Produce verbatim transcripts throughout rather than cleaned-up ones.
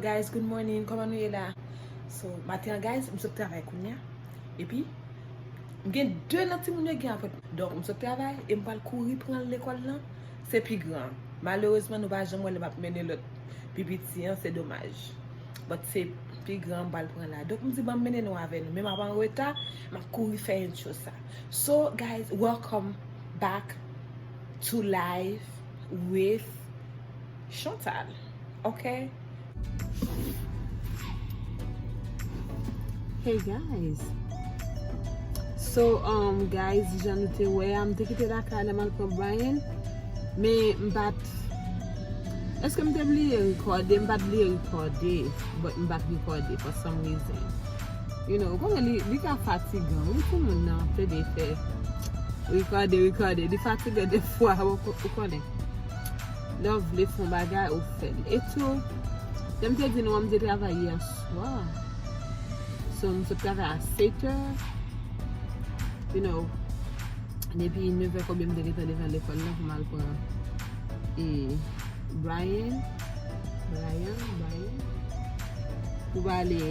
Guys, good morning. Kòman nou ye la? So, maten an, guys, m sot travay kounye a. Epi, m gen de nan timoun yo gen apwentman. Donk, m sot travay e m pral kouri pran l lekòl lan. Se pi gran. Malerezman, nou pa janm wè lè m ap mennen lòt pi piti an, se domaj. But se pi gran m pral pran la. Donk, m di, ban m mennen nou avè nou. Men m ap an reta, m ap kouri fè entro sa. So, guys, welcome back to life with Chantal. Okay? Hey guys. So, um, guys, jan nou te wè a, m te kite lakay la, m al pran Brian. Men m pa t, èske m te bliye rekòde? M pa t bliye rekòde, but m pa t rekòde for some reason. You know, ou konnen li, li ka fatigan, wi, timoun nan, plede fè rekòde, rekòde. Li fatigan defwa, ou, ou konnen. Lè w vle fè yon bagay, ou fè l. E tou, jan m te di nou an, m te travay yè swa. So, m sot travay a sèt è. You know, depi nèf è konbyen m te gentan devan lekòl lan pou m al pran, e, Brian, Brian, Brian, pou m ale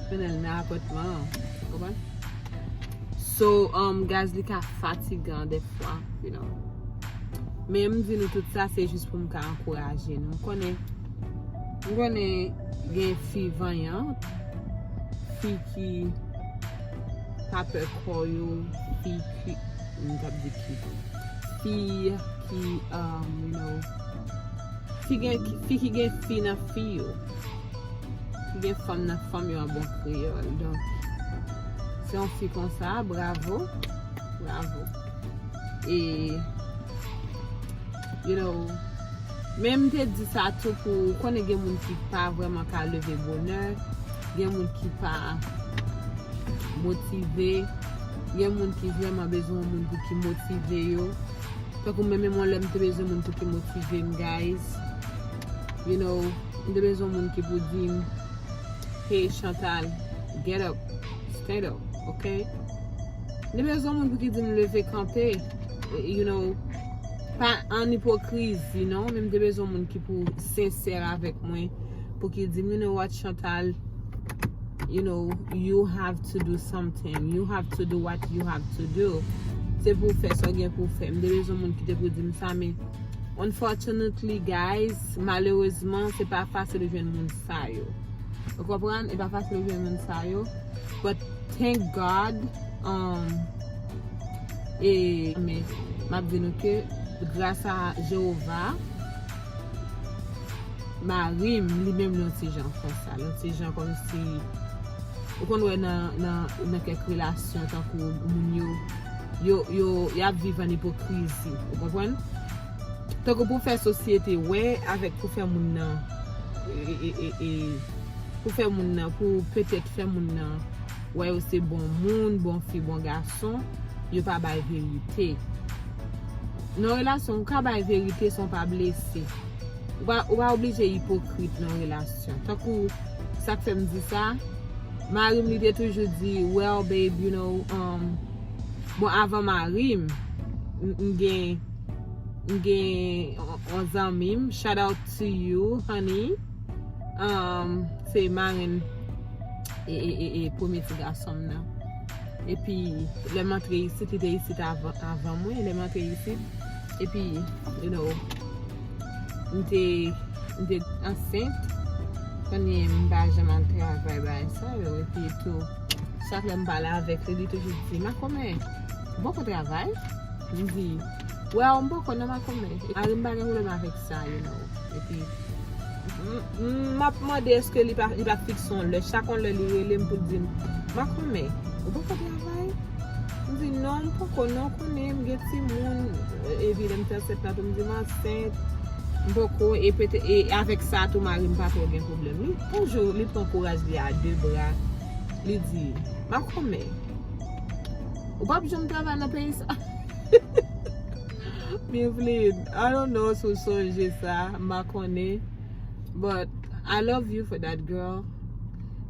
mennen l nan apatman an. Konprann? So, um, guys, li ka fatigan defwa, you know. Men m di nou tout sa, se jis pou m ka ankouraje nou. M konnen, m konnen gen fi vanyan, fi ki pa pè kò yo, fi ki, m t ap di ki, fi ki, um, you know, fi gen, fi ki gen fi nan fi yo, ki gen fanm nan fanm yo an bon kreyòl. Donk, se yon fi konsa, bravo, bravo. E, you know, men m te di sa tou pou, ou konnen gen moun ki pa vrèman ka leve bonè, gen moun ki pa motive, gen moun ki vrèman bezwen yon moun pou ki motive yo. Tankou mwen menm yon lè m te bezwen moun pou ki motive m, guys. You know, m te bezwen moun ki pou di m, "Hey Chantal, get up, stand up, okay?" M te bezwen moun pou ki di m leve kanpe, you know, pa an ipokrizi non, men m te bezwen moun ki pou sensè avèk mwen, pou ki di m, "You know what, Chantal, you know, you have to do something, you have to do what you have to do." Se pou w fè sa w gen pou w fè. M te bezwen moun ki te pou di m sa, men unfortunately, guys, malerezman, se pa fasil jwenn moun sa yo. Ou konprann? E pa fasil jwenn moun sa yo. But thank God, um, e, men, m ap di nou ke, gras a Jewova, mari m, li menm, li yon ti jan konsa. Li yon ti jan kòmsi, ou konn wè nan, nan, nan kèk relasyon, tankou moun yo, yo, yo, y ap viv an ipokrizi. Ou konprann? Tankou pou fè sosyete wè avèk pou fè moun nan, e, e, e, e, pou fè moun nan, pou petèt fè moun nan wè yo se bon moun, bon fi, bon gason, yo pa bay verite. Nan relasyon, ou ka bay verite san w pa blese. Ou pa, ou pa oblije ipokrit nan relasyon. Tankou, sa k fè m di sa, mari m, li te toujou di, "Well, babe, you know, um," bon, avan mari m, m, m gen, m gen yon, yon zanmi m, shout out to you, honey. Um, se marenn e, e, e, e premye ti gason m nan. Epi, lè m antre isit, li te isit avan, avan mwen, lè m antre isit. Epi, you know, m te, m te ansent. Kounye a m pa janm al travay, bagay sa yo. Epi tou, chak lè m pale avèk li, li toujou di, "Makomè, ou poko travay?" M di, "Well, m poko non, makomè." Mari m pa gen pwoblèm avèk sa, you know. Epi, m, m, m ap mande èske li pa, li pa fikse yon lè. Chak yon lè li rele m pou l di m, "Makomè, ou poko travay?" M di, "Non, m poko non, konnen m gen timoun." Epi lè m te ansent la tou, m di, "M ansent, m poko." E pete, e avèk sa tou, mari m pa twò gen pwoblèm. Li, yon jou, li pran kouraj li a de bra. Li di, "Makomè, ou p ap janm travay nan peyi sa." Mivlin, I don't know si w sonje sa, m pa konnen. But I love you for that, girl.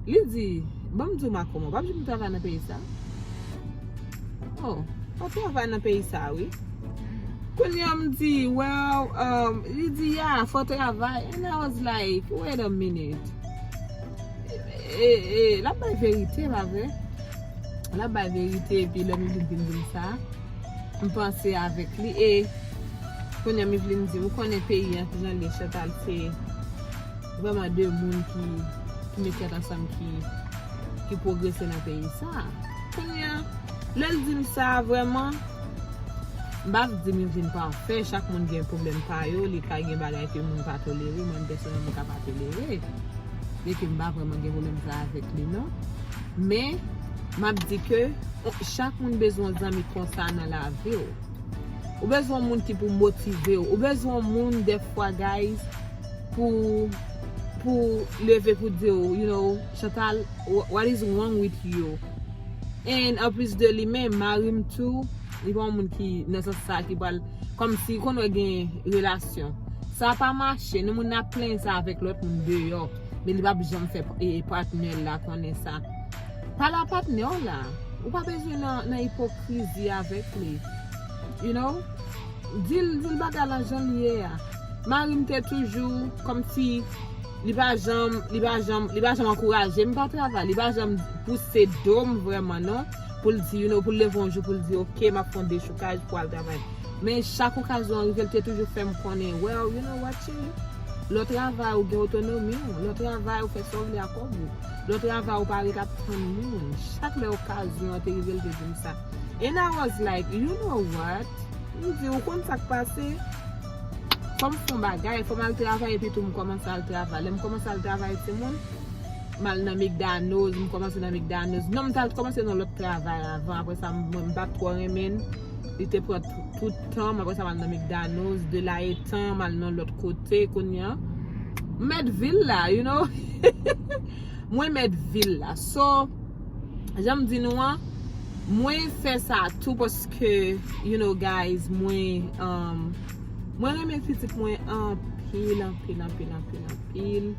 Li di, "Ban m di w, makomè, w p ap janm travay nan peyi sa." Oh, w ap travay nan peyi sa, wi. Kounye a m di, well, um, li di, yeah, fò travay. And I was like, wait a minute. E, e, l ap bay verite, pa vre? L ap bay verite, epi lè m vin, vin di m sa, m panse avèk li, e kounye a m vin di m, ou konnen peyi an, kijan l ye, Chantal, se vrèman de moun ki, ki met tèt ansanm, ki, ki pwogrese nan peyi sa. Kounye a, lè l di m sa, vrèman, m p ap di m vin pafè, chak moun gen pwoblèm pa yo, li ka gen bagay ke moun pa tolere, mwen pèsonèlman m ka pa tolere. Byenke m pa vrèman gen pwoblèm sa avèk li non. Men, m ap di ke chak moun bezwen yon zanmi konsa nan lavi w. Ou bezwen yon moun ki pou motive w. Ou bezwen yon moun, dèfwa, guys, pou, pou leve pou di w, you know, Chantal, wha- what is wrong with you? And anplis de li menm, mari m tou, li pa yon moun ki nan sans sa ki pral, kòmsi, ou konn wè gen relasyon. Sa pa mache, nou moun ap plenyen sa avèk lòt moun deyò, men li p ap janm fè e, patnè l la konnen sa. Pale a patnè w la. Ou pa bezwen nan, nan ipokrizi avèk li. You know? Di l, di l bagay la jan l ye a. Mari m te toujou kòmsi li pa janm, li pa janm, li pa janm ankouraje m pa travay. Li pa janm pouse do m vrèman non. Pou l di, you know, pou l leve yon jou, pou l di, ok, m ap fè yon dechoukaj pou al travay. Men chak okazyon rive, l te toujou fè m konnen, well, you know what, cheri? Lè w travay, ou gen otonomi w. Lè w travay, ou fè sa w vle ak kòb ou. Lè w travay, ou pa ret ap tann moun. Chak lè okazyon an te rive, l te di m sa. And I was like, you know what? M di, ou konn sa k pase? Fò m fè yon bagay, fò m al travay, epi tou m kòmanse al travay. Lè m kòmanse al travay, timoun, m al nan McDonald's, m kòmanse nan McDonald's. Non, m t al kòmanse nan lòt travay avan, apre sa, m, mwen, m pa t twò renmen l. Li te pran tout, tout tan m, apre sa, m al nan McDonald's, de la etan, m al nan lòt kote, kounye a. M mèt vil la, you know? Mwen mèt vil la. So, jan m di nou an, mwen fè sa tou paske, you know, guys, mwen, um, mwen renmen pitit mwen anpil, anpil, anpil, anpil, anpil.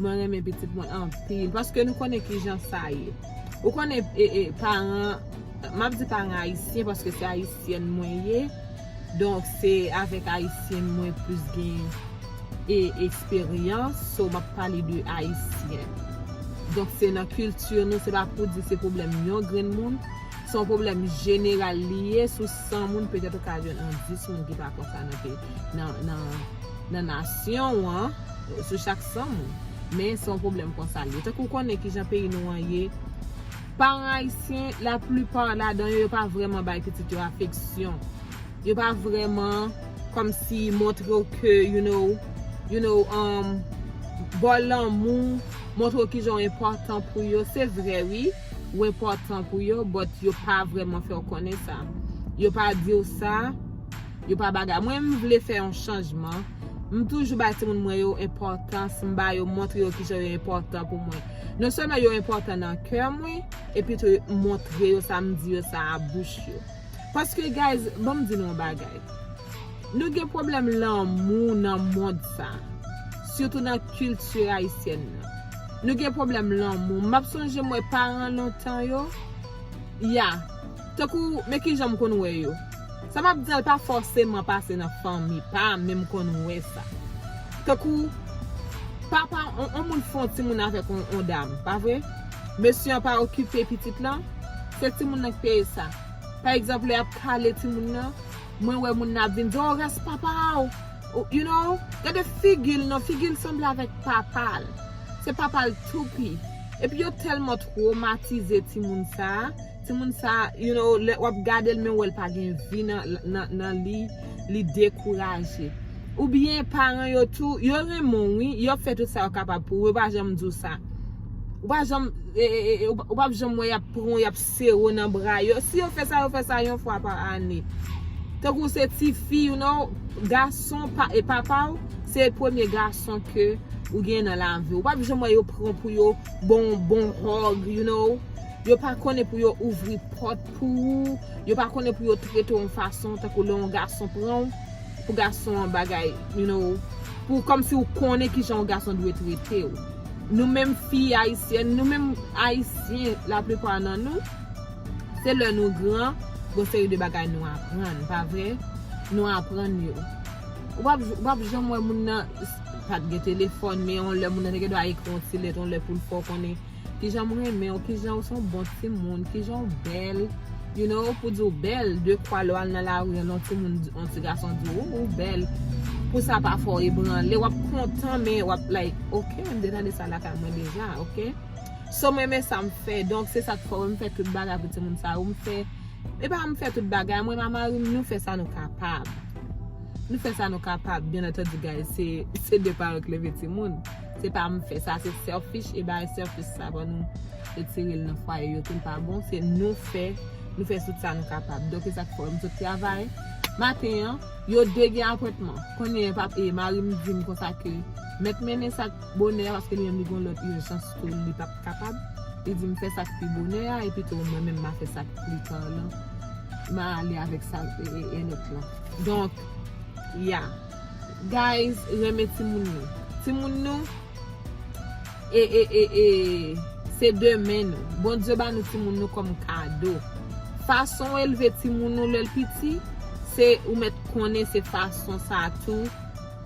Mwen renmen pitit mwen anpil. Paske nou konnen kijan sa ye. Ou konnen, e, e, paran, m ap di paran ayisyen paske se ayisyèn mwen ye. Donk, se avèk ayisyen mwen plis gen e, eksperyans, so m ap pale de ayisyen. Donk, se nan kilti nou, se pa pou di se pwoblèm yon grenn moun, se yon pwoblèm jeneral li ye, sou san moun, petèt ou ka jwenn an dis moun ki pa konsa nan peyi, nan, nan, nan nasyon an, sou chak san moun. Men se yon pwoblèm konsa li ye. Tankou w konnen kijan peyi nou an ye, paran ayisyen, laplipa ladan yo, yo pa vrèman bay pitit yo afeksyon. Yo pa vrèman kòmsi montre w ke, you know, you know, um, ba w lanmou, montre w kijan w enpòtan pou yo. Se vre, wi, ou enpòtan pou yo, but yo pa vrèman fè w konnen sa. Yo pa di w sa, yo pa bagay. Mwen, m vle fè yon chanjman. M toujou bay timoun mwen yo enpòtans, m ba yo, montre yo kijan yo enpòtan pou mwen. Non sèlman yo enpòtan nan kè mwen, epi tou m montre yo sa, m di yo sa a bouch yo. Paske, guys, ban m di nou yon bagay. Nou gen pwoblèm lanmou nan mond sa. Sitou nan kilti ayisyèn nan. Nou gen pwoblèm lanmou. M ap sonje m wè paran lontan yo. Ya. Tankou, men kijan m konn wè yo. Sa m ap di an pa fòseman pase nan fanmi pa m, men m konn wè sa. Tankou, papa, on, on moun fè on timoun avèk on, on dam, pa vre? Mesye an pa okipe pitit lan, se timoun nan k peye sa. Pa egzanp, lè y ap kale timoun nan, mwen wè moun nan ap vin di, "Oh, rès papa w." Ou, you know, gade figi l non, figi l sanble avèk papa l. Se papa l toupi. Epi yo tèlman twomatize timoun sa a. Timoun sa a, you know, lè w ap gade l, men w wè l pa gen vi nan, nan, nan li, li dekouraje. Oubyen paran yo tou, yo renmen w, wi, y ap fè tout sa yo kapab pou ou, yo pa janm di w sa. Ou pa janm, e, e, e, ou pa, ou p ap janm wè y ap pran w, y ap sere w nan bra yo. Si yo fè sa, yo fè sa yon fwa pa ane. Tankou se tifi, you know, gason, pa, e papa w, se premye gason ke ou gen nan lavi w. Ou p ap janm wè yo pran pou yo bon, bon hug, you know. Yo pa konnen pou yo ouvri pòt pou ou. Yo pa konnen pou yo trete w yon fason, tankou lè yon gason pran w, pou gason an bagay, you know, pou kòmsi w konnen kijan yon gason dwe trete w. Nou menm fi ayisyèn, nou menm ayisyen, laplipa nan nou, se lè nou gran, gon seri de bagay nou aprann, pa vre? nou aprann yo. Ou p ap, ou p ap janm wè moun nan s- pa t gen telefòn, men yon lè moun nan te gen dwa ekri yon ti lèt, yon lè pou l fè w konnen kijan m renmen w, kijan w se yon bon timoun, kijan w bèl, you know, pou di w bèl, de kwa lè w al nan lari an, yon timoun, yon ti gason di w, ou, ou bèl. Pou sa pa fè w ebranle, w ap kontan, men w ap like, ok, m te tande sa lakay mwen deja, ok. So, mwen renmen sa m fè, donk se sa k fè m fè tout bagay pou timoun sa yo, m fè, e pa m fè tout bagay, mwen ak mari m, nou fè sa nou kapab. Nou fè sa nou kapab, byen antandi, guys, se, se de paran k leve timoun. Se pa m fè sa, se selfish, e bagay selfish sa, ban nou retire l nan fwaye yo, tou l pa bon, se nou fè, nou fè tout sa nou kapab. Donk, e sa k fè m sot travay maten an, yo de gen apwentman. Kounye a, pap, e, mari m di m konsa ke mèt mennen sa k bonè a, paske li menm li gon lòt ijans tou, li pap kapab. Li di m fè sa k pi bonè a, epi tou mwen menm m a fè sa k pli ta lan. M a ale avèk sa, e, e, e lòt lan. Donk, ya. Guys, renmen timoun nou. Timoun nou, e, e, e, e, se demen nou. Bondye ba nou timoun nou kòm kado. Fason w elve timoun nou lè l piti, se ou mèt konnen se fason sa tou,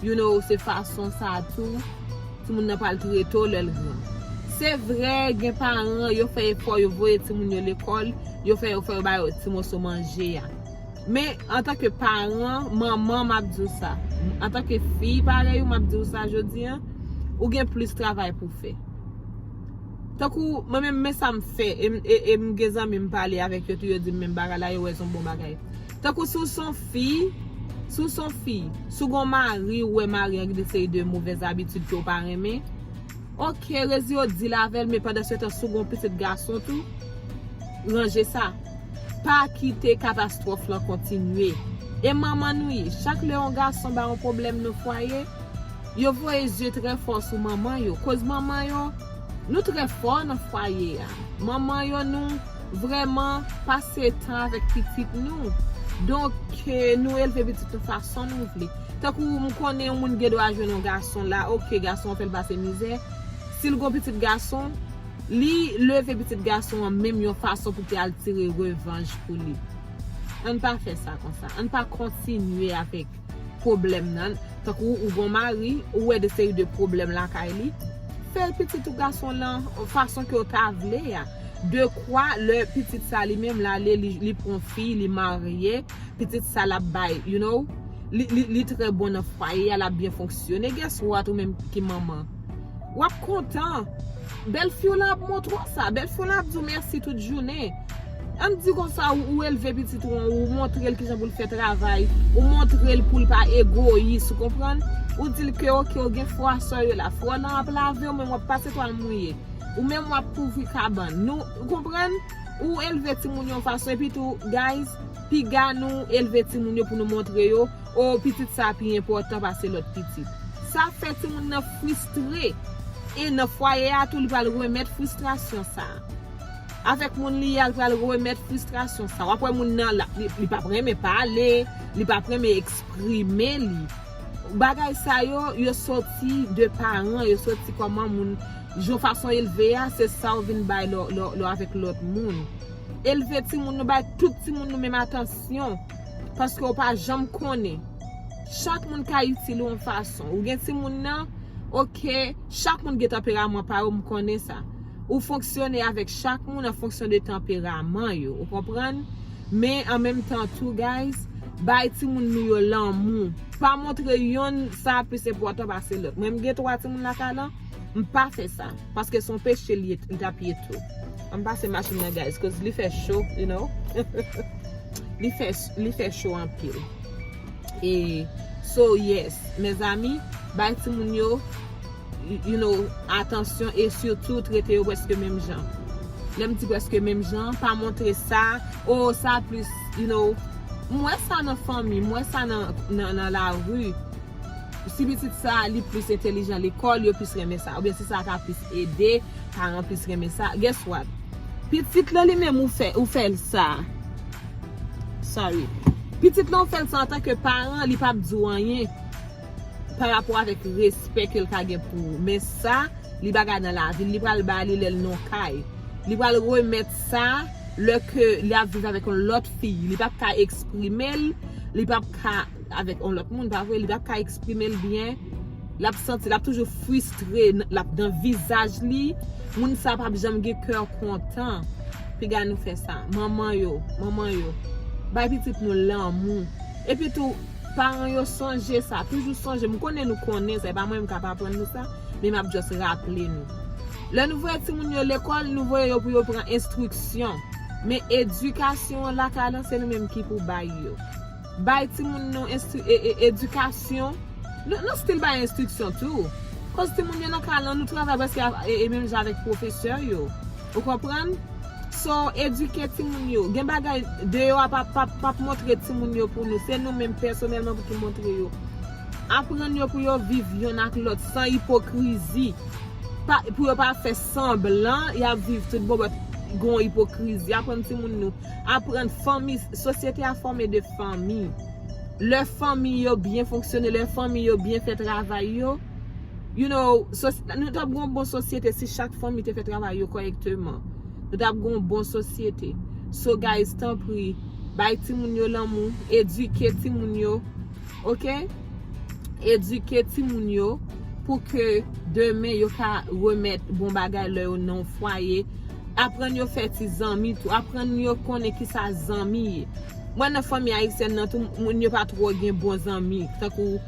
you know, se fason sa tou, timoun nan pral trete w lè l gran. Se vre, gen paran, yo fè efò, yo voye timoun yo lekòl, yo fè, yo fè yo ba yo ti moso manje a. Men, antanke paran, manman, m ap di w sa. Antanke fi parèy ou, m ap di w sa jodi an, ou gen plis travay pou w fè. Tankou, mwen menm, men sa m fè, e, m- e, e m gen zanmi m pale avèk yo tou, yo di m menm bagay la, yo wè se yon bon bagay. Tankou si w se yon fi, si w se yon fi, si w gen yon mari, ou wè mari an gen de seri de movèz abitid ke w pa renmen, ok, rezi yo deal avè l, men pandan se tan, si w gen yon pitit gason tou, ranje sa. Pa kite katastwòf lan kontinye. E manman nou ye. Chak lè yon gason ba yon pwoblèm nan fwaye, yo voye zye trè fò sou manman yo. Koz manman yo, nou trè fò nan fwaye a. Manman yo, nou vrèman pase tan avèk pitit nou. Donk, eh, nou elve pitit nou fason nou vle. Tankou m konnen yon moun gen dwa jwenn yon gason la, ok, gason an fè l pase mizè. Si l gon pitit gason, li leve pitit gason an menm yon fason pou te al tire revanj pou li. Ann pa fè sa konsa. Ann pa kontinye avèk pwoblèm nan. Tankou ou gon mari, ou wè de seri de pwoblèm lakay li. Fè pitit ou gason lan fason ke w ta vle a. De kwa, lè pitit sa li menm l ale, li, li pran fi, li marye, pitit sa l ap bay, you know, li, li, li trè bon nan fwaye a, l ap byen fonksyone. Guess what, ou menm ki manman, w ap kontan. Bèlfi w lan ap montre w sa. Bèlfi w lan ap di w mèsi tout jounen. Ann di konsa, ou, ou elve pitit ou an, ou montre l kijan pou l fè travay, ou montre l pou l pa egoyis, ou konprann? Ou di l ke, ok, ou gen frè sè yo la. Frè w lan ap lave, ou menm w ap pase twal mouye. Ou menm w ap kouvri kabann. Nou, ou konprann? Ou elve timoun yo yon fason, epi tou, guys, piga nou elve timoun yo pou nou montre yo, o, pitit sa pi enpòtan pase lòt pitit. Sa fè timoun nan fristre. E nan fwaye a tou, li pral remèt fristrasyon sa. Avèk moun li ye a, li pral remèt fristrasyon sa. W ap wè moun nan, la, li, li p ap renmen pale, li p ap renmen eksprime li. Bagay sa yo, yo soti de paran, yo soti kòman moun, jan fason elve a, se sa w vin bay lè, lè, lè avèk lòt moun. Elve timoun nou, bay tout timoun nou menm atansyon. Paske w pa janm konnen. Chak moun ka itil ou yon fason. Ou gen timoun nan, ok, chak moun gen tanperaman pa yo, m konnen sa. Ou fonksyone avèk chak moun an fonksyon de tanperaman yo, ou konprann? Men an menm tan tou, guys, bay timoun nou yo lanmou. Pa montre yonn sa plis enpòtan pase lòt. Mwen, m gen twa timoun lakay lan, m pa fè sa. Paske se yon peche li, li t ap ye tou. Ann pase machin nan, guys, cause li fè cho, you know. Li fè, li fè cho anpil. E, so, yes, mezanmi, bay timoun yo, you know, atansyon e sitou trete yo prèske menm jan. Lè m di prèske menm jan, pa montre sa, o, sa plis, you know, m wè sa nan fanmi, m wè sa nan, nan, nan lari. Si pitit sa, li plis entèlijan lekòl, yo plis renmen sa. Oubyen si sa ka plis ede, paran plis renmen sa. Guess what? Pitit lan li menm ou fè, ou fè l sa. Sorry. Pitit lan ou fè l sa antanke paran, li p ap di w anyen pa rapò avèk respè ke l ka gen pou ou. Men sa, li bagay nan lavi l, li pral ba li lè l nan kay. Li pral remèt sa lè ke li ap viv avèk yon lòt fi. Li p ap ka eksprime l, Li p ap ka avèk yon lòt moun, pa vre? Li p ap ka eksprime l byen. L ap santi, l ap toujou fristre, l ap nan vizaj li. Moun sa p ap janm gen kè kontan. Piga nou fè sa. Manman yo, manman yo, bay pitit nou lanmou. Epi tou, paran yo, sonje sa. Toujou sonje. M konnen nou konnen sa. E pa mwen menm k ap aprann nou sa. Men m ap just raple nou. Lè nou voye timoun yo lekòl, nou voye yo pou yo pran enstriksyon. Men edikasyon an lakay lan, se nou menm ki pou bay yo. Bay timoun nou enstri- e- e- edikasyon. Nou, nou still bay enstriksyon tou. Koz timoun yo nan kay lan, nou travay prèske a- e- e menm jan avèk pwofesè yo. Ou konprann? So, edike timoun yo. Gen bagay deyò a p ap, p ap, p ap montre timoun yo pou nou. Se nou menm pèsonèlman pou ki montre yo. Aprann yo pou yo viv yonn ak lòt san ipokrizi. Pa, pou yo pa fè sanblan, y ap viv tout bon, but gon ipokrizi. Aprann timoun nou. Aprann fanmi, sosyete a fòme de fanmi. Lè fanmi yo byen fonksyone, lè fanmi yo byen fè travay yo, you know, sos- nou t ap gon bon sosyete si chak fanmi te fè travay yo kòrèkteman. Nou t ap gon bon sosyete. So, guys, tanpri, bay timoun yo lanmou, edike timoun yo, ok? Edike timoun yo pou ke demen yo ka remèt bon bagay lè yo nan yon fwaye. Aprann yo fè ti zanmi tou. Aprann yo konnen kisa zanmi ye. Mwen nan fanmi ayisyèn nan tou, moun yo pa twò gen bon zanmi. Tankou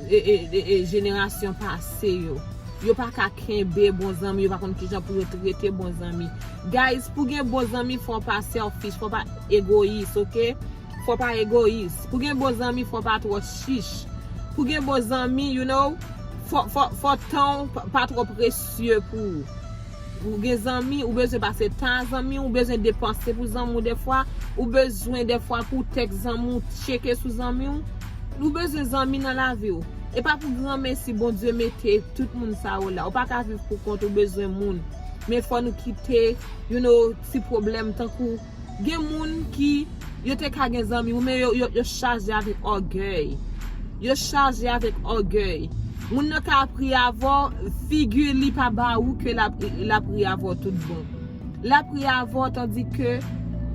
e, e, e, e, jenerasyon pase yo. Yo pa ka kenbe bon zanmi, yo pa konn kijan pou yo trete bon zanmi. Guys, pou gen bon zanmi, fò w pa selfish, fò w pa egoyis, ok? Fò w pa egoyis. Pou gen bon zanmi, fò w pa twò chich. Pou gen bon zanmi, you know, fò, fò, fò tan w pa, pa twò presye pou ou. Ou gen zanmi, ou bezwen pase tan a zanmi, ou bezwen depanse pou zanmi w defwa, ou bezwen defwa pou tèks zanmi w, tcheke sou zanmi w. Ou bezwen zanmi nan lavi w. E pa pou granmesi Bondye mete tout moun sa yo la. Ou pa ka viv pou kont ou, bezwen moun. Men fò nou kite, you know, ti pwoblèm tankou gen moun ki yo te ka gen zanmi, men yo, yo, yo chaje avèk ògèy. Yo chaje avèk ògèy. Moun nan ka ap ri avè w, figi li pa ba ou ke l ap, l ap ri avè w tout bon. L ap ri avè w tandike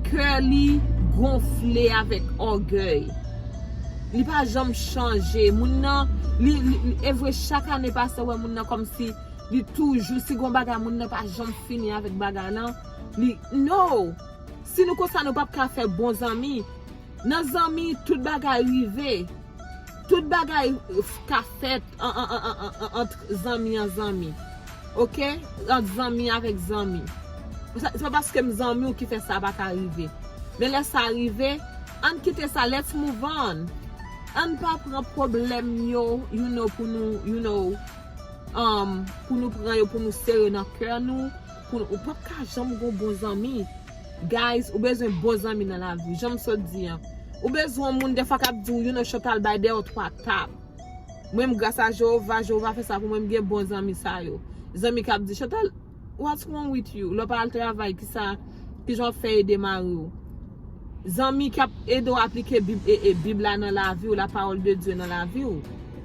kè li gonfle avèk ògèy. Li pa janm chanje. Moun nan, li, li, li- e vre, chak ane pase, wè moun nan kòmsi li toujou, si gon bagay, moun nan pa janm fini avèk bagay lan. Li, no! Si nou konsa, nou p ap ka fè bon zanmi. Nan zanmi, tout bagay rive. Tout bagay ka fèt an, an, an, an, an, ant zanmi an zanmi. Ok? Ant zanmi avèk zanmi. Se, se pa paske m zanmi w ki fè sa pa ka rive. Men lè sa rive, ann kite sa, let's move on. Ann pa pran pwoblèm yo, you know, pou nou, you know, um, pou nou pran yo, pou nou sere nan kè nou, pou nou, ou p ap ka janm gon bon zanmi. Guys, ou bezwen bon zanmi nan lavi w. Jan m sot di an. Ou bezwen yon moun defwa k ap di w, you know, Chantal, bay dèyè w twa tap. Mwen, m gras a Jewova, Jewova fè sa pou mwen, m gen bon zanmi sa yo. Zanmi k ap di, Chantal, what's wrong with you? Lè w pa al travay, kisa, kijan w ap fè ede mari w? Zanmi k ap ede w aplike Bib, e, e, Bib la nan lavi w, la parole de Dieu nan lavi w.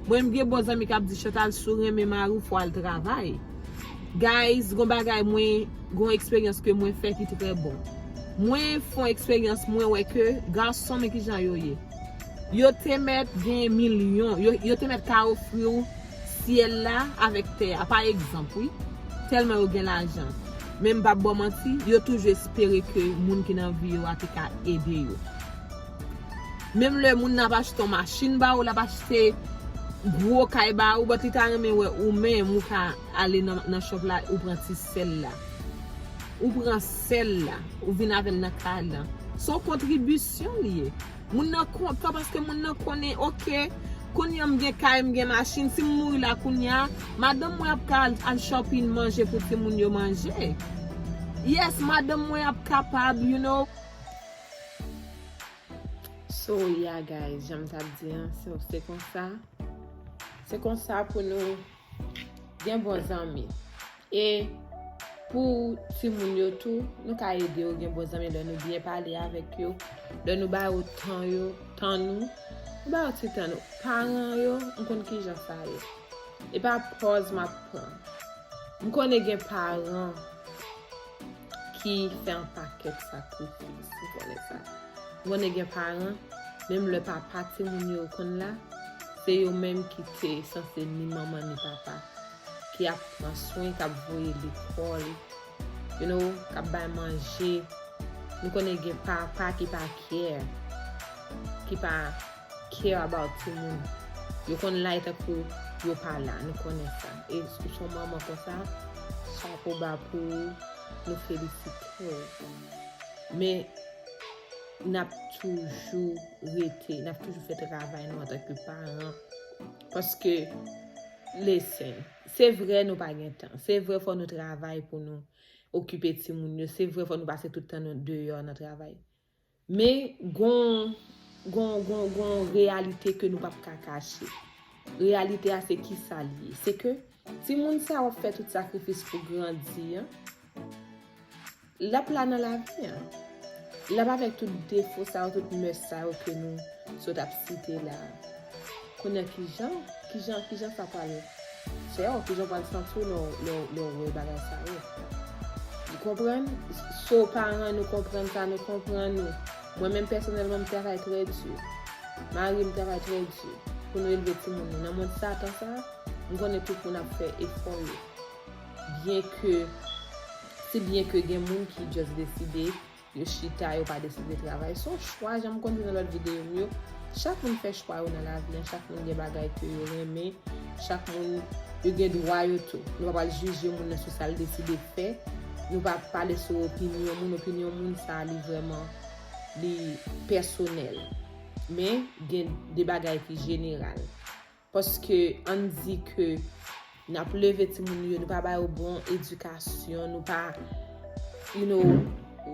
Mwen, m gen bon zanmi k ap di, Chantal, si w renmen mari w, fò w al travay. Guys, gon bagay mwen, gon eksperyans ke mwen fè ki trè bon. Mwen fè yon eksperyans, mwen wè ke gason, men kijan yo ye. Yo te mèt gen milyon, yo, yo te mèt ka ofri w syèl la avèk tè a, pa egzanp, wi. Tèlman yo gen lajan. Men m p ap ba w manti, yo toujou espere ke moun ki nan vi yo a te ka ede yo. Menm lè moun nan ap achte yon machin ba ou, l ap achte gwo kay ba ou, but li ta renmen wè ou menm, ou ka ale nan, nan shop la, ou pran ti sèl la. Ou pran sèl la, ou vin avè l nan kay lan. Se yon kontribisyon li ye. Moun nan kontan paske moun nan konnen, ok, kounye a m gen kay, m gen machin, si m mouri la kounye a, madanm mwen ap ka al, al shopping manje pou timoun yo manje. Yes, madanm mwen ap kapab, you know. So, yeah, guys, jan m t ap di an, so, se konsa. Se konsa pou nou gen bon zanmi. E pou timoun yo tou, nou ka ede yo gen bon zanmi lè nou byen pale avèk yo, lè nou ba yo tan yo, tan nou, nou ba yo ti tan nou. Paran yo, m konn kijan sa ye. E pa pòz m ap pran. M konnen gen paran ki fè yon pakèt sakrifis, m konnen sa. M konnen gen paran Menm lè papa timoun yo konn la, se yo menm ki te sanse ni manman ni papa, ki ap pran swen, k ap voye lekòl, you know, k ap bay manje. Nou konnen gen papa ki pa care, ki pa care about timoun. Yo konn la e tankou yo pa la, nou konnen sa. E si w se yon manman konsa, chapo ba pou ou, nou felisite w. Men, n ap toujou rete, n ap toujou fè travay nou antanke paran. Paske, listen, se vre nou pa gen tan. Se vre fò nou travay pou nou okipe timoun yo. Se vre fò nou pase tout tan nou deyò nan travay. Men, gon, gon, gon, gon reyalite ke nou p ap ka kache. Reyalite a se kisa l ye? Se ke timoun sa w ap fè tout sakrifis pou grandi an, l ap la nan lavi an. L ap avèk tout defo sa yo, tout mès sa yo ke nou sot ap site la a. Kounye a kijan, kijan, kijan sa pral fè w, kijan w pral santi w lè w, lè w, lè w wè bagay sa yo? Ou konprann? So paran, nou konprann sa, nou konprann nou. Mwen menm pèsonèlman, m travay trè di. Mari m travay trè di pou nou elve timoun nou. Nan mond Satan sa, m konnen tout moun ap fè efò yo. Byen ke, si byen ke gen moun ki just deside, yo chita, yo pa deside travay. Se yon chwa, jan m konn di nan lòt videyo m yo. Chak moun fè chwa yo nan lavi an, chak moun gen bagay ke yo renmen, chak moun yo gen dwa yo tou. Nou pa pral jije moun nan sou sa l deside fè, nou pa pale sou opinyon moun, opinyon moun sa li vrèman, li pèsonèl. Men gen de bagay ki jeneral. Paske ann di ke n ap leve timoun yo, nou pa ba yo bon edikasyon, nou pa, you know,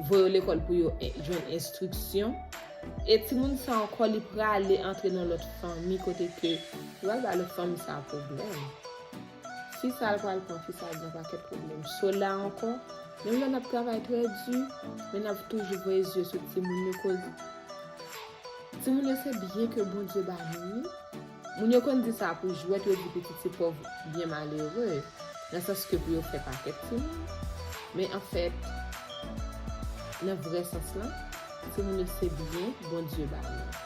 voye yo lekòl pou yo en- jwenn enstriksyon. E timoun sa ankò, li prale antre nan lòt fanmi kote ke li pral ba lòt fanmi sa pwoblèm. Fi sa l pral pran fi sa gen pakèt pwoblèm. So la ankò, menm lè n ap travay trè di, men n ap toujou voye zye sou timoun yo koz timoun yo se byen ke Bondye ba nou, wi. Moun yo konn di sa pou jwèt, yo di pitit se pòv byen malere, nan sans ke pou yo fè pakèt timoun. Men anfèt, nan vrè sans lan, timoun yo se byen Bondye ba nou.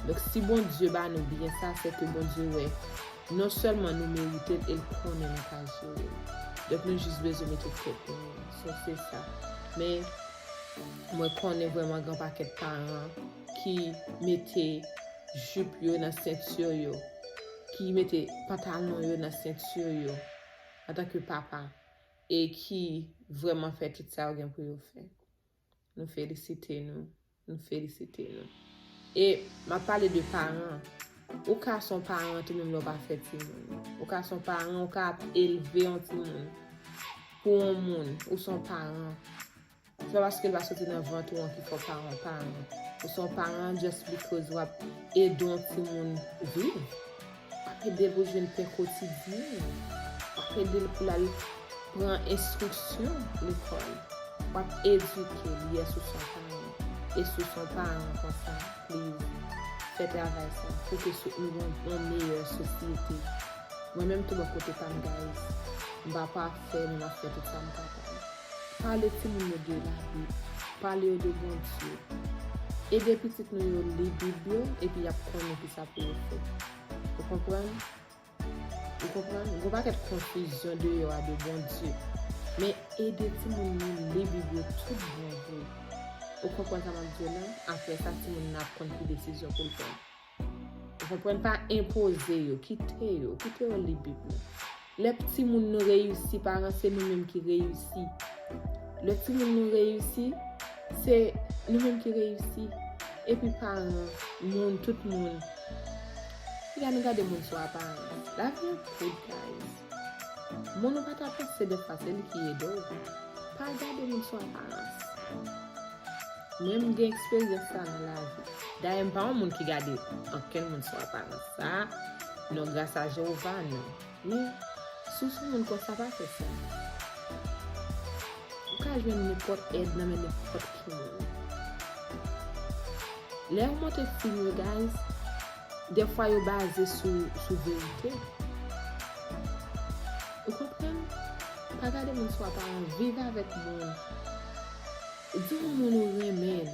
Donk, si Bondye ba nou byen sa, se ke Bondye wè non sèlman nou merite l, e l konnen nou ka jere l. Donk, nou jis bezwen mete tèt nou sou se sa. Men, mwen konnen vrèman gen pakèt paran ki mete jip yo nan senti yo, ki mete pantalon yo nan senti yo, antanke papa, e ki vrèman fè tout sa yo gen pou yo fè. Nou felisite nou, nou felisite nou. E m ap pale de paran. Ou ka se yon paran tou menm lè w pa fè timoun. Ou ka se yon paran, ou ka ap elve yon timoun pou yon moun, ou se yon paran. Se pa paske l pa soti nan vant ou an ki fè w pa yon paran. Ou se yon paran just because w ap ede yon timoun viv. W ap ede l pou l jwenn pen kotidyen. W ap ede l pou l al pran enstriksyon lekòl. W ap edike l, yes, ou se yon paran. E si w se yon paran konsa, please, fè travay sa pou ke sou- nou gen yon meyè sosyete. Mwen menm tou bò kote pa m, guys. M pa pafè, men m ap fè tout sa m kapab. Pale timoun yo de Labib. Pale yo de Bondye. Ede pitit nou yo li Bib yo, epi y ap konnen kisa pou yo fè. Ou konprann? Ou konprann? Gon pakèt konfizyon deyò a de Bondye. Men ede timoun nou li Bib yo tout bon vre. Ou konprann sa m ap di w la? Apre sa, timoun nan ap konn ki desizyon pou l pran. Ou konprann? Pa enpoze yo, kite yo, kite yo li Bib la. Lè timoun nou reyisi, paran, se nou menm ki reyisi. Lè timoun nou reyisi, se nou menm ki reyisi. Epi paran, moun, tout moun. Piga nou gade moun sou aparans. Lavi an kout, guys. Moun ou pa ta panse dèfwa se li ki ede w. Pa gade moun sou aparans. Mwen, m gen eksperyans sa nan lavi. Dayè, m pa yon moun ki gade ankenn moun sou aparans sa. Non, gras a Jewova, non. Men, si w se yon moun konsa, pa fè sa. Ou ka jwenn nenpòt èd nan men nenpòt ki moun. Lè yo monte fim yo, guys, dèfwa yo baze sou, sou verite. Ou konprann? Pa gade moun sou aparans, viv avèk moun. Di yon moun ou renmen l.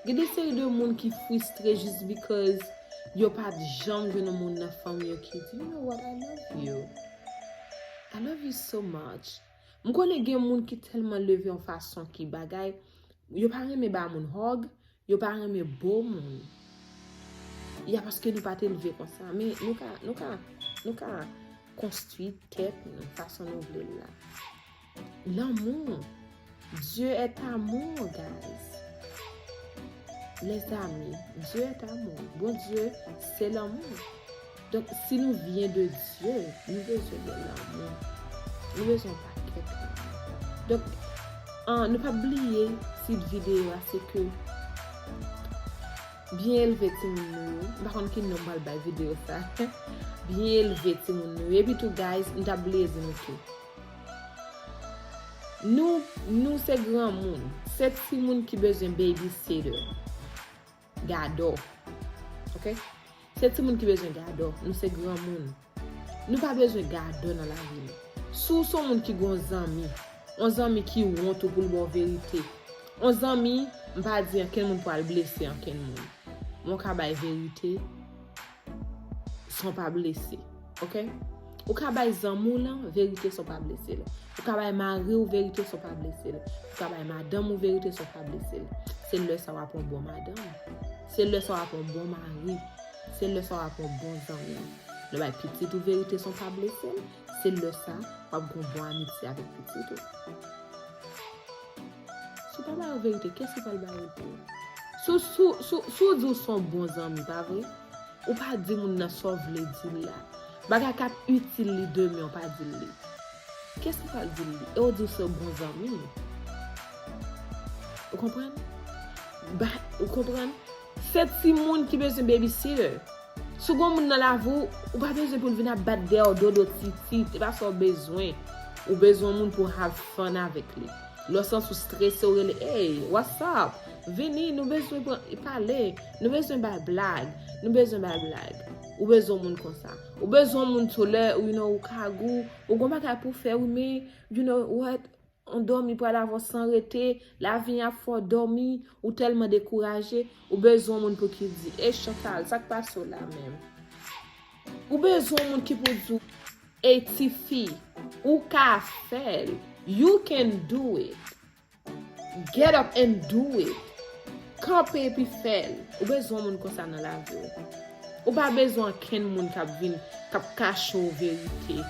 Gen de seri de moun ki fristre just because yo pa t janm jwenn yon moun nan fanmi yo ki di, "You know what, I love you. I love you so much." M konnen gen moun ki tèlman leve yon fason ki bagay, yo pa renmen ba moun hug, yo pa renmen bo moun. Ya paske nou pa t elve konsa. Men nou ka, nou ka, nou ka konstwi tèt nou fason nou vle l la. Lanmou. Dieu est amour, guys. Les amis, Dieu est amour. Bondye se lanmou. Donk, si nou vyen de Dye, nou bezwen de lanmou. Nou bezwen yon pakèt lanmou. Donk, an, nou pa bliye tit videyo a, se ke byen elve timoun nou yo. M pa konn ki non m pral bay videyo sa. Byen elve timoun nou yo. Epi tou, guys, m t ap bliye di nou tou. Nou, nou se granmoun. Se timoun ki bezwen babysitter. Gadò. Ok? Se timoun ki bezwen gadò. Nou se granmoun. Nou pa bezwen gadò nan lavi nou. Si w se yon moun ki gon zanmi, yon zanmi ki wont ou pou l ba w verite. Yon zanmi, m pa di ankenn moun pou al blese ankenn moun. Men w ka bay verite san w pa blese. Ok? Ou ka bay zanmi w lan verite san w pa blese l. Ou ka bay mari w verite san w pa blese l. Ou ka bay madanm ou verite san w pa blese l. Se lè sa w ap yon bon madanm. Se lè sa w ap yon bon mari. Se lè sa w ap yon bon zanmi. Lè w bay pitit ou verite san w pa blese l, se lè sa w ap gon bon amitye avèk pitit ou. Si w pa ba yo verite, kiyès ki pral ba yo l pou ou? Si w, si w, si w, si w di w se yon bon zanmi, pa vre? Ou pa di moun nan sa w vle di l la. Bagay k ap itil li demen, w pa di l li. Kiyès ki pral di l li? E w di w se bon zanmi. Ou konprann? Ba, ou konprann? Se timoun ki bezwen babysitter. Si w gon moun nan lavi w, ou pa bezwen pou l vin ap bat dèyè w dodo titit. Se pa sa w bezwen. Ou bezwen yon moun pou have fun avèk li. Lè w santi w strese, w rele, "Hey, what's up? Vini, nou bezwen pran, pale. Nou bezwen bay blag. Nou bezwen bay blag." Ou bezwen yon moun konsa. Ou bezwen yon moun tou lè, you know, ou ka gou, ou gon bagay pou fè, wi, men, you know what? Ou dòmi pral avè w san rete, lavi a fè w dòmi, ou tèlman dekouraje, ou bezwen yon moun pou ki di, "Ey Chantal, sa k pase w la menm?" Ou bezwen yon moun ki pou di w, "Ey tifi, ou ka fè l, you can do it, get up and do it." Kanpe epi fè l. Ou bezwen yon moun konsa nan lavi w. Ou pa bezwen ankenn moun k ap vin, k ap kache w verite.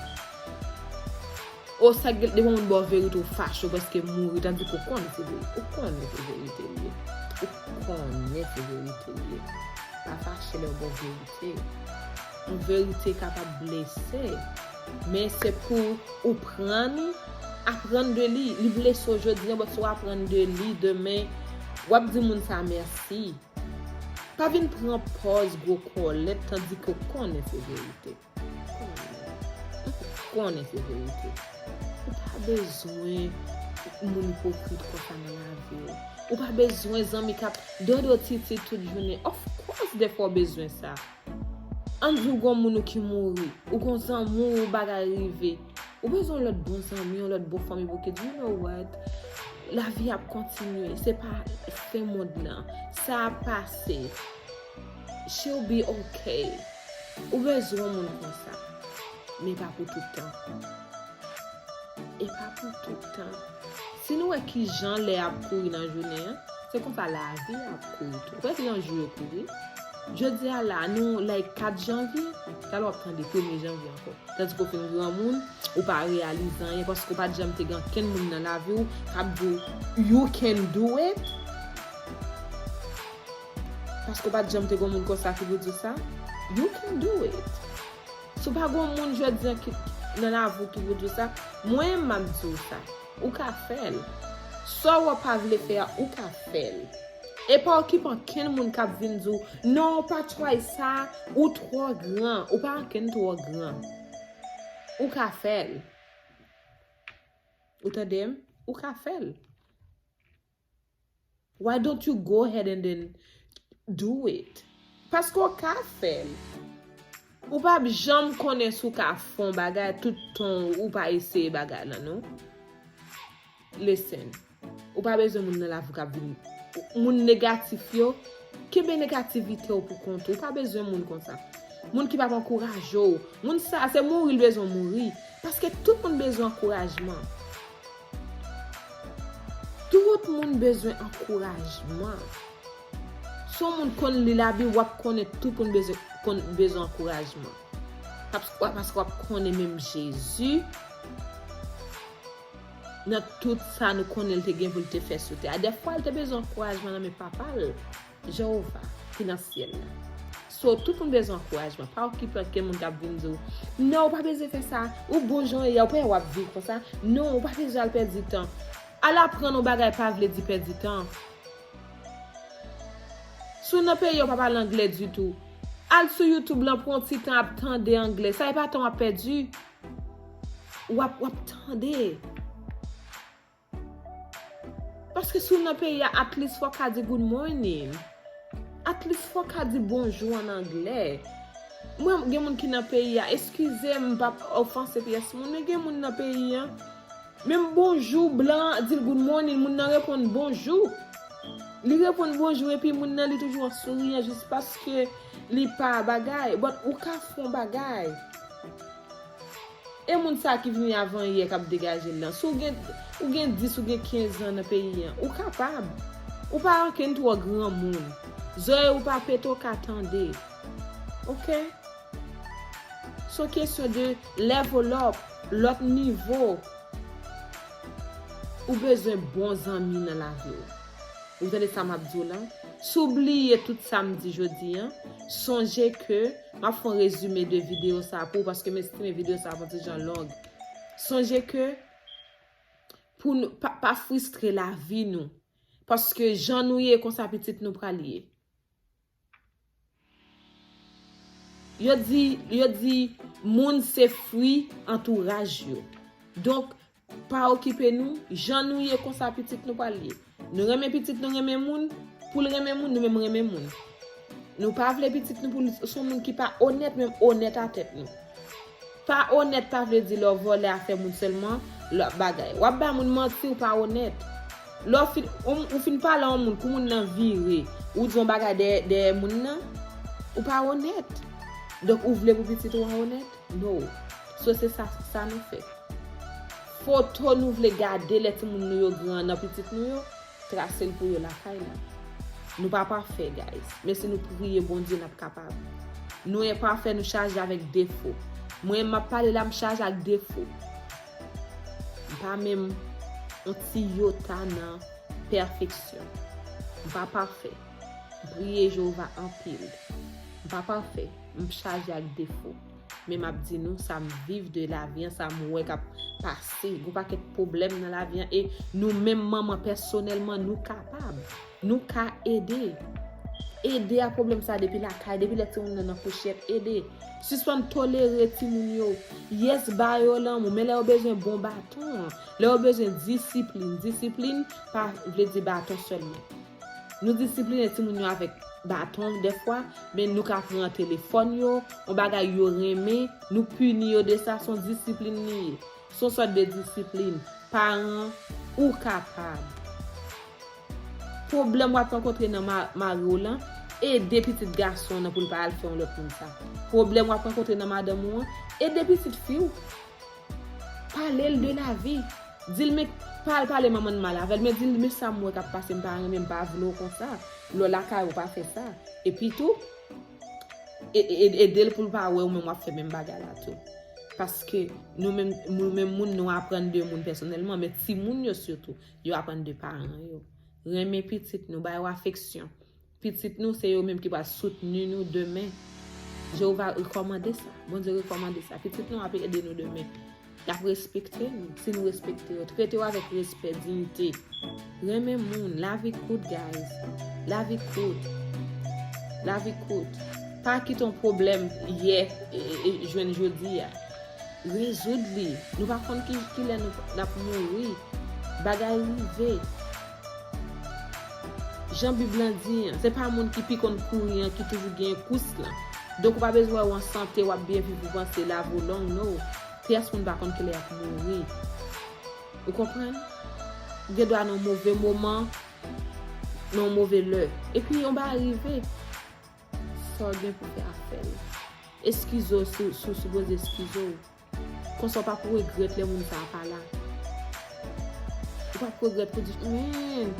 O sa gen depi yon moun ba w verite, ou fache, ou prèske mouri, tandike ou konnen se verite. Ou konnen se verite l ye. Ou konnen se verite l ye. Pa fache lè yo ba w verite. Yon verite kapab blese. Men se pou ou pran li, aprann de li. Li blese w jodi a, but si w aprann de li, demen, w ap di moun sa mèsi. Pa vin pran pòz gwo kòlèt, tandike w konnen se verite. Ou konnen se verite. Ou pa bezwen moun ipokrit konsa nan lavi w. Ou pa bezwen zanmi k ap dodo titit tout jounen. Of course, dèfwa w bezwen sa. Ann di w gon moun ou ki mouri, ou gon zanmi w, bagay rive. Ou bezwen yon lòt bon zanmi, yon lòt bon fanmi pou ki di, "You know what? Lavi ap kontinye. Se pa fen mond lan. Sa ap pase. She'll be okay." Ou bezwen yon moun konsa. Men pa pou tout tan. E pa pou tout tan. Si nou wè ki jan lè ap kouri nan jounen an, se konsa lavi ap kouri tou. Ou wè ki jan jou yo kouri? Jodi a la, nou, like, kat janvye, talè w ap tande premye janvye ankò. Tandike w fin granmoun, ou pa reyalize anyen, paske w pa t janm te gen ankenn moun nan lavi w k ap di w, "You can do it." Paske w pa t janm te gen moun konsa ki pou di w sa, "You can do it." Si w pa gen yon moun jodi a ki nan lavi w ki pou di w sa, mwen menm m ap di w sa, ou ka fè l. Sa w pa vle fè a, ou ka fè l. E pa okipe ankenn moun k ap vin di w, "Non, pa try sa, ou twò gran." Ou pa ankenn twò gran. Ou ka fè l. Ou tande m? Ou ka fè l. Why don't you go ahead and then do it? Paske w ka fè l. Ou p ap janm konnen si w ka fè yon bagay tout tan ou pa eseye bagay lan, non. Listen. Ou pa bezwen moun nan lavi w k ap vin moun negatif yo, kenbe negativite w pou kont ou. Ou pa bezwen moun konsa. Moun ki p ap ankouraje w. Moun sa, se mouri l bezwen mouri. Paske tout moun bezwen ankourajman. Tout moun bezwen ankourajman. Si yon moun konn li Labib, w ap konnen tout moun bezwen, konn, bezwen ankourajman. Paske, paske w ap konnen menm Jezi, nan tout sa nou konnen l te gen pou l te fè sou tè a. Dèfwa, l te bezwen ankourajman nan men Papa l, Jewova, ki nan syèl la. So, tout moun bezwen ankourajman. Pa okipe ankenn moun k ap vin di w, "Non, ou pa bezwen fè sa. Ou bon jan w ye a, ou pa wè w ap viv konsa. Non, ou pa bezwen al pèdi tan." Al aprann yon bagay pa vle di pèdi tan. Si w nan peyi a, ou pa pale anglè ditou, al sou YouTube lan, pran yon ti tan ap tande anglè. Sa e pa tan w ap pèdi. W ap, w ap tande. Paske si w nan peyi a, at least fò w ka di good morning. At least fò w ka di bonjou an anglè. Mwen, gen moun ki nan peyi a, eskize m, m p ap ofanse pyès moun, men gen moun nan peyi a, menm bonjou, blan an di l good morning, moun nan reponn bonjou. Li reponn bonjou epi moun nan li toujou an souriyan jis paske li pa bagay. But ou ka fè yon bagay. E moun sa ki vini avan yè k ap degaje l lan. Si w gen, ou gen dis, ou gen kenz an nan peyi an, ou kapab. Ou pa ankenn twò granmoun. Zòrèy ou pa pete, w ka tande. Oke? Se yon kesyon de level up, lòt nivo. Ou bezwen bon zanmi nan lavi w. Ou tande sa m ap di w lan? Si w bliye tout sa m di jodi an, sonje ke m ap fè yon rezime de videyo sa a pou ou, paske m estime videyo sa a ap yon ti jan long. Sonje ke pou nou, pa, pa fristre lavi nou, paske jan nou ye, konsa pitit nou pral ye. Yo di, yo di, moun se fwi antouraj yo. Donk, pa okipe nou, jan nou ye konsa pitit nou pral ye. Nou renmen pitit nou renmen moun, pou l renmen moun, nou menm renmen moun. Nou pa vle pitit nou pou l se yon moun ki pa onèt, menm onèt a tèt nou. Pa onèt pa vle di lè w vòlè afè moun sèlman, lè w ap bagay. W ap bay moun manti, ou pa onèt. Lè w fin, ou, ou fin pale a yon moun, kou moun nan vire, ou di yon bagay dèyè, dèyè moun nan, ou pa onèt. Donk, ou vle pou pitit ou an onèt? No. So, se sa, sa nou fè. Foto nou vle gade lè timoun nou yo gran nan pitit nou yo, trase l pou yo lakay la. Nou pa pafè, guys. Men si nou priye Bondye, n ap kapab. Nou enpafè, nou chaje avèk defo. Mwen, m ap pale la, m chaje ak defo. M pa menm yon ti yota nan pèfeksyon. M pa pafè. M priye Jewova anpil. M pa pafè. M chaje ak defo. Men m ap di nou, sa m viv de lavi an, sa m wè k ap pase. Gon pakèt pwoblèm nan lavi an. E nou menm manman, pèsonèlman, nou kapab. Nou ka ede. Ede a pwoblèm sa depi lakay, depi lè timoun nan nan kouchèt, ede. Sispann tolere timoun yo. Yes, ba yo lanmou, men lè yo bezwen bon baton, lè yo bezwen disiplin, disiplin pa vle di baton sèlman. Nou disipline timoun yo avèk baton dèfwa, men nou ka pran telefòn yo, yon bagay yo renmen, nou pini yo de sa, se yon disiplin li ye. Se yon sòt de disiplin. Paran, ou kapab. Pwoblèm w ap rankontre nan ma-, mari w lan, ede pitit gason w nan pou l pa al fè yon lòt moun sa. Pwoblèm w ap rankontre nan madanm ou an, ede pitit fi w. Pale l de lavi. Di l, men, pa al pale manman n mal avè l, men di l, men sa m wè k ap pase, m pa renmen, m pa vle w konsa. Lè w lakay ou pa fè sa. Epi tou, e-, e-, ede l pou l pa wè ou menm w ap fè menm bagay la tou. Paske nou menm, nou menm moun, nou aprann de moun pèsonèlman, men timoun yo sitou, yo aprann de paran yo. Renmen pitit nou, ba yo afeksyon. Pitit nou, se yo menm ki pral soutni nou demen. Jewova rekòmande sa. Bondye rekòmande sa. Pitit nou ap ede nou demen. Y ap respekte nou, si nou respekte yo. Trete yo avèk respè, diyite. Renmen moun. Lavi kout, guys. Lavi kout. Lavi kout. Pa kite yon pwoblèm yè, e, e, e, jwenn jodi a. Rezoud li. Nou pa konn ki, kilè nou, n ap mouri. Bagay rive. Jan Bib lan di an, se pa moun ki pi konn kouri an ki toujou genyen kous lan. Donk ou pa bezwen wè w an sante, w ap byen viv, ou panse lavi w long, no. Pyès moun pa konn kilè y ap mouri. Ou konprann? Ou gen dwa nan move moman, nan yon move lè. Epi yon bagay rive. Sa w gen pou fè a fè l. Eskize w si w, si w sipoze eskize w. Konsa w p ap regrèt lè moun sa a pa la. Ou p ap regrèt pou di, men,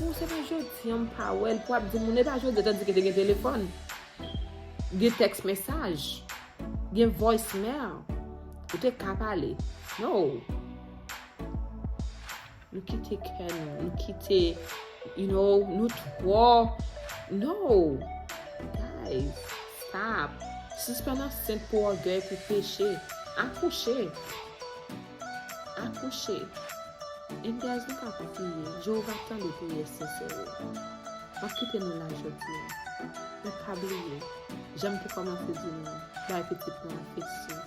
ou se pa jodi a m pa wè l, pou w ap di moun e pa jodi a, tandike te gen telefòn. Gen tèks mesaj. Gen voicemail. Ou te ka pale. No. Nou kite kè nou, nou kite, you know, nou twò. No. Guys, stop. Sispann ansent pou ògèy, pou peche. Akouche. Akouche. And guys, nou ka priye. Jewova tande priyè sensè yo. M ap kite nou la jodi a. Men pa bliye, jan m te kòmanse di nou, bay pitit nou afeksyon.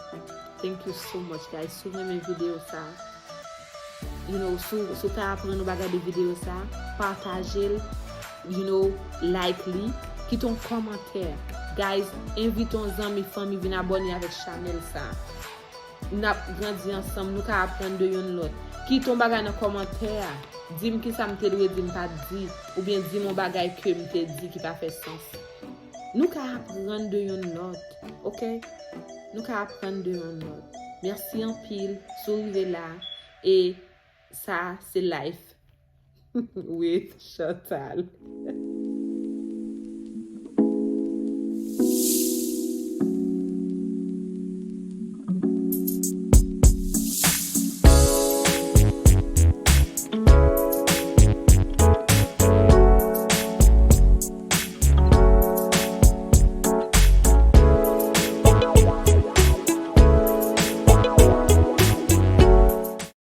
Thank you so much, guys. Si w renmen videyo sa, you know, si w, si w ka aprann yon bagay de videyo sa, pataje l, you know, like li, kite yon kòmantè. Guys, envite yon zanmi, fanmi vin abòne avèk chanèl sa. N ap grandi ansanm, nou ka aprann de youn lòt. Kite yon bagay nan kòmantè a. Di m kisa m te dwe di m pa t di, oubyen di m yon bagay ke m te di ki pa fè sans. Nou ka aprann de youn lòt, oke? Nou ka aprann de youn lòt. Mèsi anpil, si w rive la, e sa se Life with Chantal.